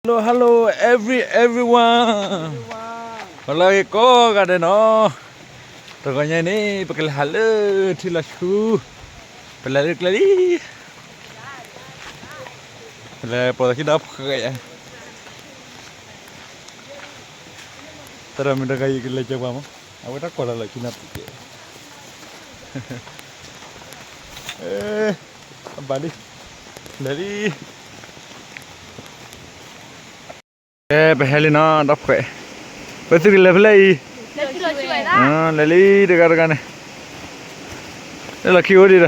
Hello, hello, every, everyone. ပလၢဂ့ၤကိးဂၤဒဲးနီၤ, တဂီၤညါန့ၣ် ပကလဲၤဟးလၢထံလီၤဆူ, ပလဲၤလၢကျဲလံ, ပလဲၤပိာ်သးခံဒီးဖှဲးယါ, တၢ်မုၣ်တဂၤအံၤကလဲၤကၢၤပှၤမး, အဝဲတၢ်ကွၢ်လီၤလီၤခံနီၤပူၤကဲ, အဘၣ်လံ, လဲၤလံ. ကဲ ပဟဲလံနီၤ ဒီပုၢ်ဝဲၢ်, ပသုကလဲၤဖဲလဲၣ်အံၤ, လဲၤလံတဂၤတဂၤန့ၣ်, လၢလီၢ်ခံအိၣ်ဒံးဒီး,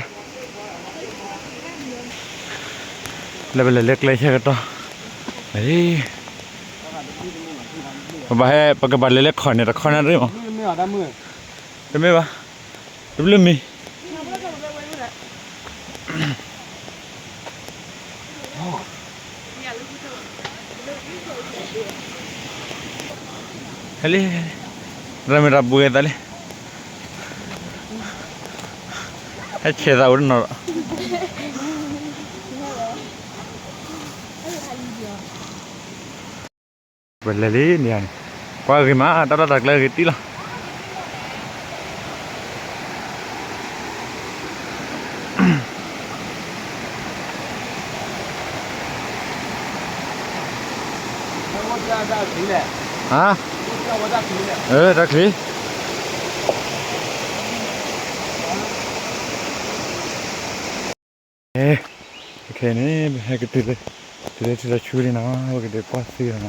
လၢပလဲၤလၢကျဲဆၢကတီၢ်, လဲၤလံ, ပဘၣ်ဟဲ ပကဘၣ်လဲၤလၢခီၣ်န့ၣ် တခီနၣ်ရံၣ်မး, တမ့ၢ်ဘၣ်, တဘျုးမံၤ ဟဲလံ, ရၢမ့ၢ်တၢ်ပှဲၤသးလံ, ဟဲဆဲးသးအိၣ်တနီၤဒီး ပလဲၤလံန့ၣ်, ကွၢ်ဂ့ၤမး တၢ်လီၢ်တၢ်ကျဲဂ့ၤတံၢ်လီၤ. ဟါ, တၢ်ချံ ခဲအံၤန့ၣ် ပဟဲကတုၤလၢ တုၤလၢထံလီၤဆူလံနီၤ, ပကဒုးကွၢ်သ့လီၤနီၤ,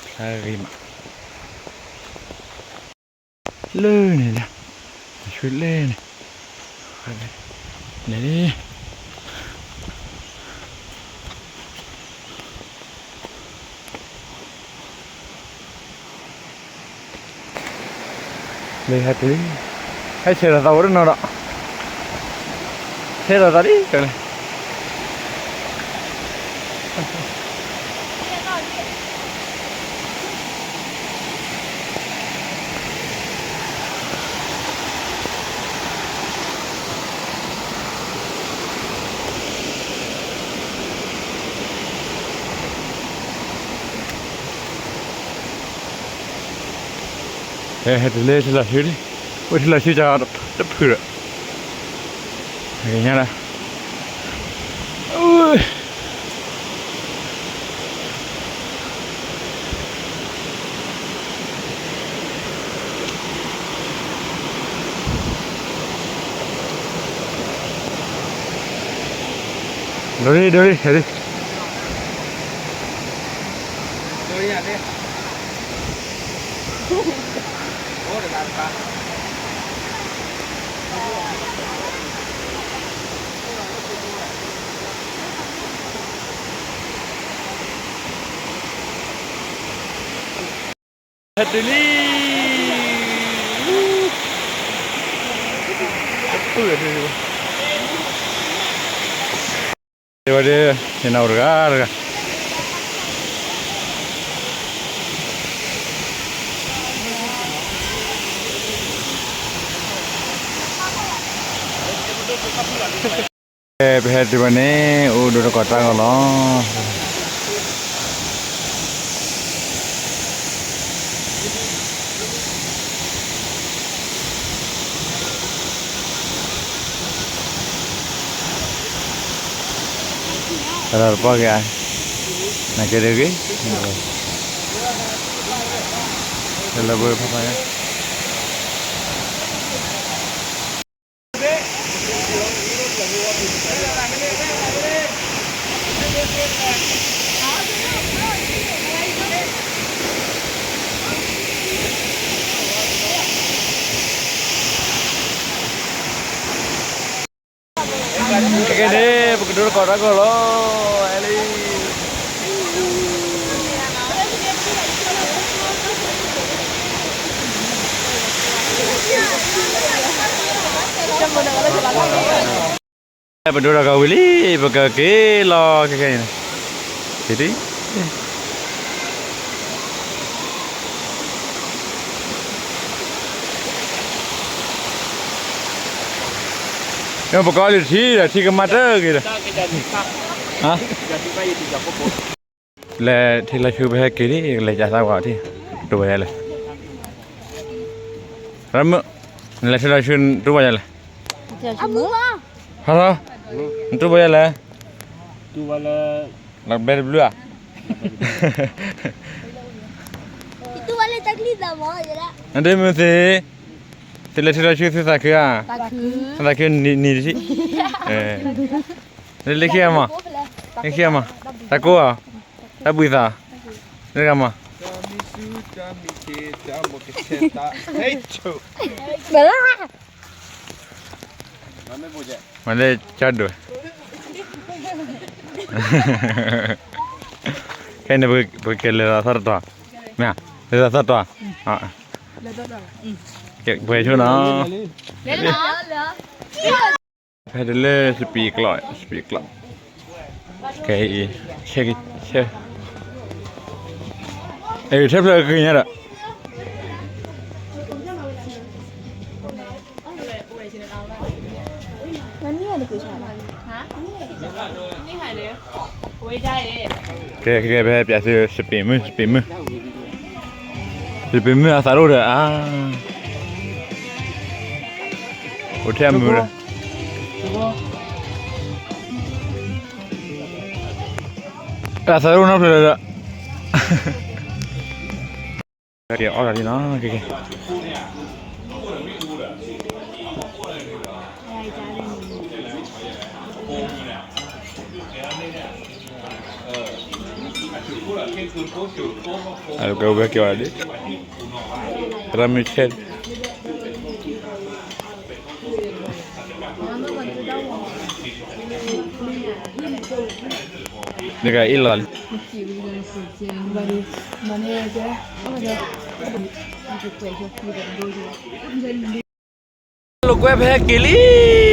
ဖျါဂ့ၤမး လၢန့ၣ်လၢ ဆူလဲၣ်န့ၣ် လဲၤလံ လၢဟဲတုၤလံ, ဟဲဆဲးလီၤသးအိၣ်တနီၤဒီး, ဆဲးလီၤသးလံ, ဟဲတုၤလၢထံလီၤဆူလံ, အိၣ်ထံလီၤဆူတဖုဒီး, ကညါလၢ ဒိလံ ဒိလံ ဟဲလံ, ဟဲတုၤလံ, တပုၢ်, ဝဲဒၣ် ယနၢ်အိၣ်တဂၤ တဂၤ ပဟဲတုၤဘၣ်န့ၣ် အိၣ်ဒိတၢ်ကီတၢ်ခဲလီၤ. တၢ်တပီၢ်က့ၤ, နကဲဒ်ဂ့ၤ, တလၢပှဲၤဖးဖး ခဲကနံၣ် ပကဒိတၢ်ကီတၢ်ခဲလီၤ, အဲလံ. ပဒိတၢ်ကီဝံၤလံ, ပကက့ၤလီၤခဲခဲအံၤန့ၣ်, က့ၤဒံး ပကအီၣ်လၢထံဒီး ထံကမၤတၢ်ဂ့ၤဒီး, ဟါ, လဲၤထံလီၤဆူပဟဲက့ၤလံ, လဲၤကသးဝဲထံ, တဝဲယဲလဲၣ်, ရမုၣ်, နလဲၤထံလီၤဆူနတူၢ်ဘၣ်ယဲလဲၣ်, ဟါ, နတူၢ်ဘၣ်ယဲလဲၣ်, လီၤဘဲတဘျုးဧါ, နဒ့မုၢ်သ့, သုလဲၤထံလီၤဆူသုသးခုဧါ, သုသးခုနံၤတထံၣ်, လၢခံဂၤမး, လၢခံဂၤမး, တၢ်ကိၢ်ဧါ, တၢ်ဘှံးသး, လၢဂၤမး, မၤလၢကၠီဒိၣ်, ခဲအံၤန့ၣ် ပကလဲၤလီၤသီတတီၤ, မ့ၢ်, လဲၤလီၤသီတတီၤ, ပှဲၤဆိနီၤ, ဖဲတလၢစပံးကျီၢ်, စပံးကျီၢ်, ကဲအံၤ, ဆဲ, အဲ ထဲဖျၢၣ်ကညါဒီး ကဲ ကဲ ဖဲပၠးသု စပံးမုၢ် စပံးမုၢ်, စပံးမုၢ်အသးဒိၣ်ဒီး အါ, အိၣ်ထဲအမုာ်ဒီး, အသးဒိၣ်နီတဖျၢၣ်ဒီး ကဲ အီၣ်တၢ်လံနီၤ, ကဲ ကဲ ကဝဲက့ၤအီၤဒ်, ရမုၢ်ဆဲး နကအ့ၣ်လီၤလံ, လိာ်ကွဲဖဲက့ၤလံ,